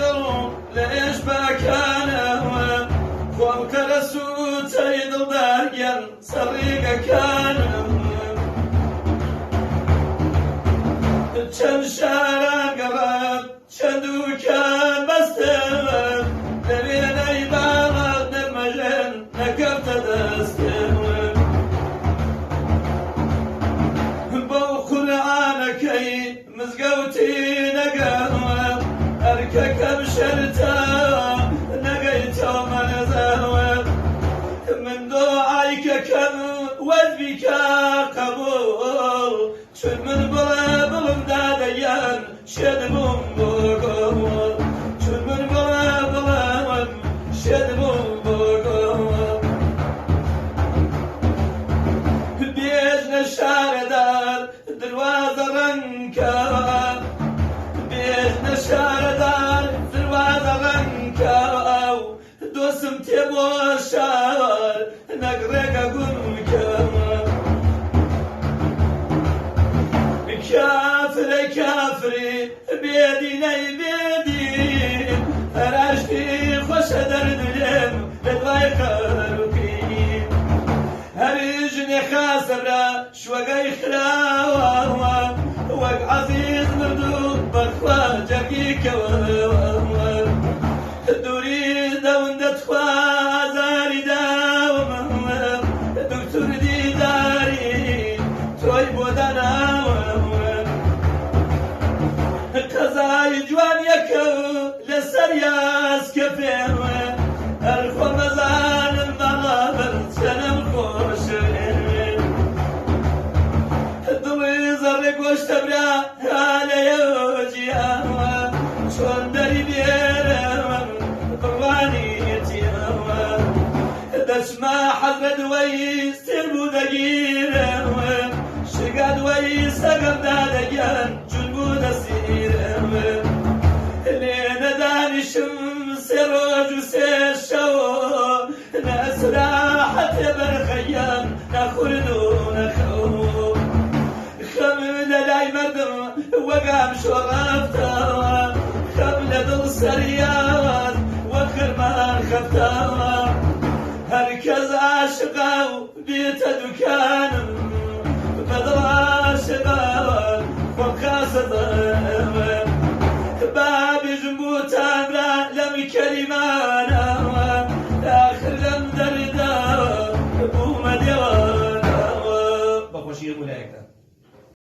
دڵ لە ئێش باکانەوە خۆم کەرەسووتەی دڵدار گیان سەر ڕێگەکانم. چەند شاران گەڕام چەند دوکان بەستم لە وێنەی باڵات نەرمەژەن نەکەوتە دەستم. بەو قورئانەکەی مزگەوتی نەگەم ئەرکەکەم شەرتە نەگەیتە مەنزەوە. من دۆعای کەکەم وەجبی کە قەبوڵ چون من بڵێ بڵم دادەیان شێت بووم بۆ گوڵ چون من بڵێ بڵم شێت بووم بۆ گوڵ. بێژنە شارەدار دروازە ڕەنگکە بێژنە شارەدار دروازە ڕەنگکە دۆستم تێ بۆ شار نەک ڕێگە گونکە. کافرەی کافری بێدینەی بێدین هەراشتی خۆشە دەردلێم لە دوای قەروکین. هەر ژنێ خاسە برا شوەگەی خراوە وەک عەزیز مردوو بەخوا جەرگی کەوە. دووری دەوندە تخوا ئازاری داوم دکتور دیداری تۆی بۆ داناوم. قەزای جوان یەکە لەسەر یاس کە پێم هەر خۆم ئەزانم بەڵام چەنم خۆشە. دڵی زەڕێ گۆشتە برا لەیەوە چۆن دەری بێرم بڕوانیەتیەوە. دەچمە حەزرەت وەی سێر بوو دەگیرم شگات وەی سەگەم دادەگیان چون بوو دەسیرم. لێ نەدانیشم سێ ڕۆژ و سێ شەو نەسراحەتێ بەرخەیان نەخورد و نەخەو. خەم لە لای مەردم وەگام شۆڕەفتەوە خەم لە دڵ سەریان وەک خەرمان خەفتەوە. هەر کەس عاشقە و بێتە دوکانم بەدڵ عاشقە خۆم خاسە.